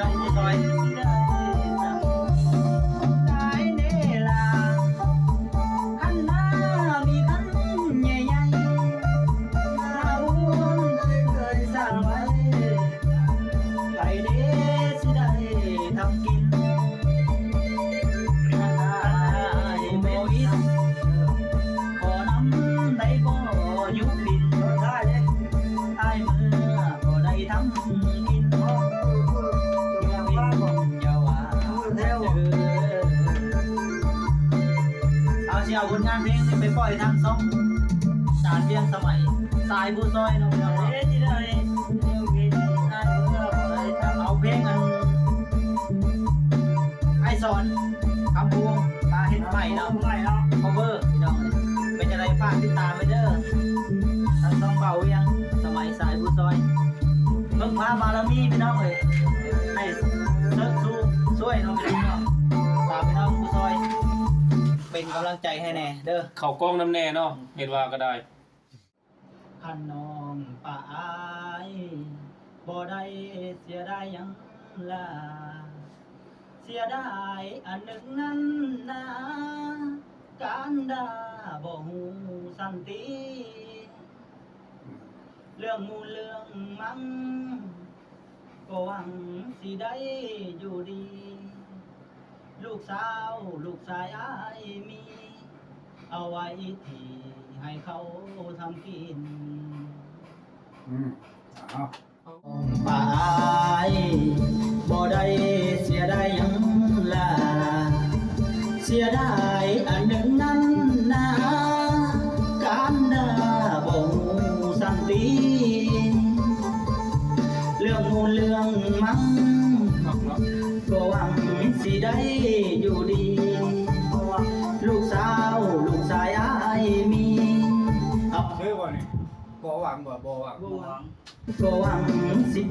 ນ້ອງຜູ້ຊ່ອຍ ໄດ້ເດ້ລະ ຄັນນາມີຄັນໃຫຍ່ໆ ນາບຸນເຄີຍສ້າງໄວ້ ໃຜເດ້ຊິໄດ້ທຳກິນ ຄັນອ້າຍບໍ່ອິດ ຂໍນຳໄດ້ບໍ່ ຢຸດບິນ ອ້າຍເມື່ອບໍ່ໄດ້ທຳກິນ ຢຸດບິນຢ່າວ່າເດີ. ເອົາ ຊິເອົາຜົນງານເພງນີ້ໄປປ່ອຍທາງຊ່ອງ ສານວຽງສະໄໝ ສາຍຜູ້ຊ່ອຍເນາະ ເອີ ຊິໄດ້ ເອົາເພງອັນ ອ້າຍສອນ ຄຳພູມ ມາເຮັດໃໝ່ເນາະ ໃໝ່ເນາະ ຄອບເວີ ພີ່ນ້ອງເອີຍ ເປັນຈັ່ງໃດ ຝາກຕິດຕາມໄວ້ເດີ ທັງຊ່ອງບ່າວວຽງ ສະໄໝ ສາຍຜູ້ຊ່ອຍ ເບິ່ງພາບາລະມີ ພີ່ນ້ອງເອີຍ ໃຫ້ເຊີດຊູຊ່ວຍເນາະ ພີ່ນ້ອງເນາະ ຝາກພີ່ນ້ອງຜູ້ຊ່ອຍ ເປັນກຳລັງໃຈໃຫ້ແດ່ເດີ ເຂົ້າກ້ອງນຳແດ່ເນາະ ເຮັດວ່າກໍໄດ້. ຄັນນ້ອງປະອາຍບໍ່ໄດ້ເສຍດາຍຫຍັງລະ ເສຍດາຍອັນໜຶ່ງນັ້ນນາ ການດາບໍ່ຮູ້ສັນຕິ ເລື່ອງມູນເລື່ອງມັງ ກໍຫວັງຊິໄດ້ຢູ່ດີ ລູກສາວລູກຊາຍອ້າຍມີ ເອົາໄວ້ທີ່ໃຫ້ເຂົາທຳກິນ. ອືມ ເອົາ ປາຍ ບໍ່ໄດ້ເສຍດາຍຫຍັງລະ ເສຍດາຍອັນໜຶ່ງນັ້ນນາ ການດາບໍ່ຮູ້ສັນຕິ ເລື່ອງມູນເລື່ອງມັງ ກໍຫວັງຊິໄດ້ຢູ່ດີ ລູກສາວລູກຊາຍອ້າຍມີ ເອີ ບໍ່ນີ້ ກໍຫວັງບໍ່ ບໍ່ຫວັງ ບໍ່ຫວັງ ກໍຫວັງຊິ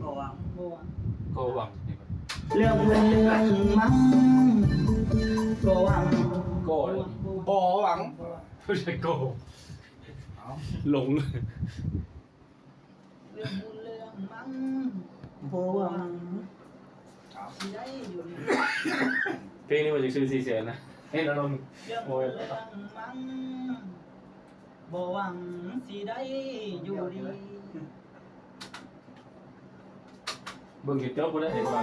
ບໍ່ຫວັງ ບໍ່ຫວັງ ກໍຫວັງ ເລື່ອງເງິນເລື່ອງມັນ ກໍຫວັງ ກໍ ບໍ່ຫວັງ ບໍ່ໃຊ່ກໍ ເອົ້າ ຫຼົງ ເລື່ອງບຸນເລື່ອງມັນ ບໍ່ຫວັງ ເອົ້າ ຊິໄດ້ຢູ່ນີ້ ເພງນີ້ວ່າຈະຊື້ສີ່ແສນນະ ເຮັດອາລົມ ເລື່ອງບຸນເລື່ອງມັນ ບໍ່ຫວັງຊິໄດ້ຢູ່ດີ ເບິ່ງຈົນຈົບພຸ້ນແຫຼະ ເຫັນວ່າ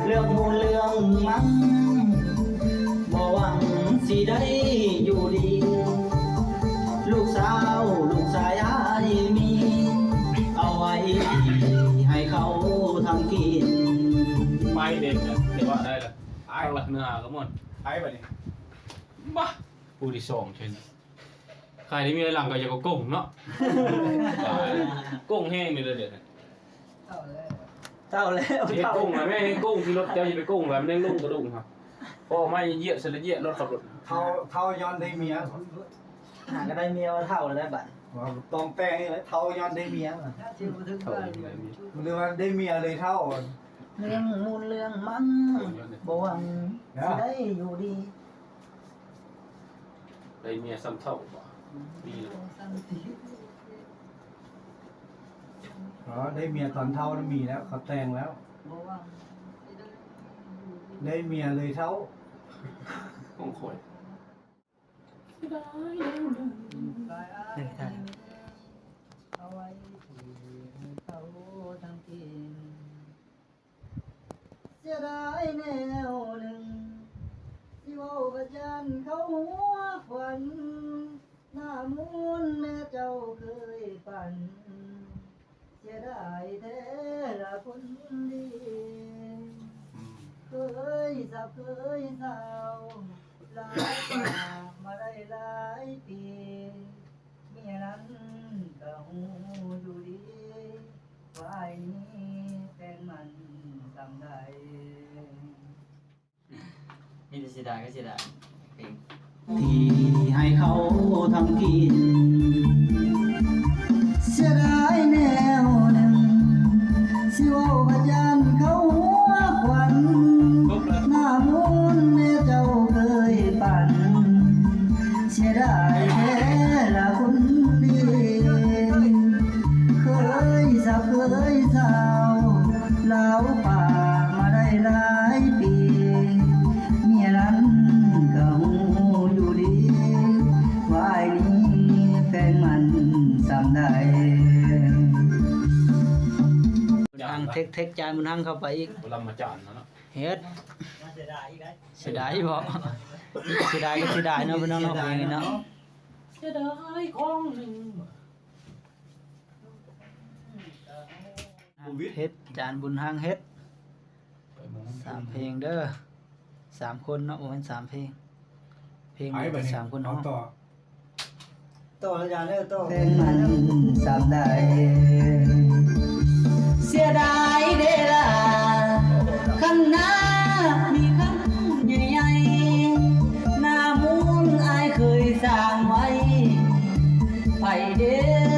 ເລື່ອງບຸນເລື່ອງມັນ ບໍ່ຫວັງຊິໄດ້ຢູ່ດີ ລູກສາວລູກຊາຍອ້າຍມີ ເອົາໄວ້ໃຫ້ເຂົາທຳກິນ ໄປເດັດ ແຕ່ວ່າໄດ້ລະ ໄປ ເອົາລະ ເນື້ອຫາກໍໝົດ ໄປບັດນີ້ ມາ ຜູ້ທີສອງເຊັ່ນ ຂາຍໄດ້ເມຍຫຼັງກໍຢາກໂກງເນາະ ໂກງແຮງເດ້ ດຽວນີ້ ເຖົ້າແລ້ວ ເຖົ້າແລ້ວ ເຮັດໂກງນະແມ່ ເຮັດໂກງ ຂີ່ລົດເຈົ້າຢ່າໄປໂກງ ແບບນັ້ນລົງກະດຸ່ງຫັ້ນ ພໍໄມ້ຢຽດໃສ່ລະຢຽດລົດຂັບລົດ ເຖົ້າ ເຖົ້າຍ້ອນໄດ້ເມຍ ຫາກໍໄດ້ເມຍວ່າເຖົ້າແລ້ວໄດ້ບັດ ວ່າຕ້ອງແຕ່ງນີ້ແຫຼະ ເຖົ້າຍ້ອນໄດ້ເມຍ ເຖົ້າ ຫຼືວ່າໄດ້ເມຍເລີຍເຖົ້າ ເລື່ອງມູນເລື່ອງມັນ ບໍ່ຫວັງຊິໄດ້ຢູ່ດີ ໄດ້ເມຍສ່ຳເຖົ້າບໍ່ ມີແລ້ວ ອໍ ໄດ້ເມຍຕອນເຖົ້າມີແລ້ວ ເຂົາແຕ່ງແລ້ວ ໄດ້ເມຍເລີຍເຖົ້າ ຂອງຂ້ອຍ ເອົາໄວ້ທີ່ເຂົາທຳກິນ ເສຍດາຍແນວໜຶ່ງ ຊິເວົ້າບາດຢ້ານເຂົາຫົວຂວັນ ໜ້າມູນແມ່ເຈົ້າເຄີຍປັນ ເສຍດາຍແທ້ລະຄົນດີ ເຄີຍສັບເຄີຍສາວ ລາວມາໄດ້ຫຼາຍປີ ເມຍນັ້ນກະຮູ້ຢູ່ດີ ວ່າອ້າຍນີ້ແຟນມັນສ່ຳໃດ ມີແຕ່ເສຍດາຍກໍເສຍດາຍ ເພງ ທີ່ໃຫ້ເຂົາທຳກິນ ເສຍດາຍແນວໜຶ່ງ ຊິເວົ້າບາດຢ້ານເຂົາຫົວຂວັນ ໜ້າມູນແມ່ເຈົ້າເຄີຍປັນ ເສຍດາຍແທ້ລະຄົນດີ ເຄີຍສາວເຄີຍສາວ ລາວປາ ເທັກ ເທັກຈານບຸນຮັງເຂົ້າໄປອີກ ບໍ່ລຳມາຈານເນາະ ເຮັດ ເສຍດາຍອີກໄດ໋ ເສຍດາຍບໍ່ ເສຍດາຍກໍເສຍດາຍເນາະ ພີ່ນ້ອງເນາະ ເສຍດາຍເນາະ ເພງນີ້ເນາະ ເສຍດາຍຂອງໜຶ່ງ ເຮັດ ຈານບຸນຮັງເຮັດ ສາມເພງເດີ ສາມຄົນເນາະ ບໍ່ແມ່ນສາມເພງ ເພງໜຶ່ງມີສາມຄົນຮ້ອງ ຕໍ່ ຕໍ່ອາຈານເດີ ຕໍ່ ເປັນມັນສ່ຳໃດ ເສຍດາຍເດລະ ຄັນນາມີຄຳໃຫຍ່ໆ ໜ້າມູນອ້າຍເຄີຍສ້າງໄວ້ ໃຜເດ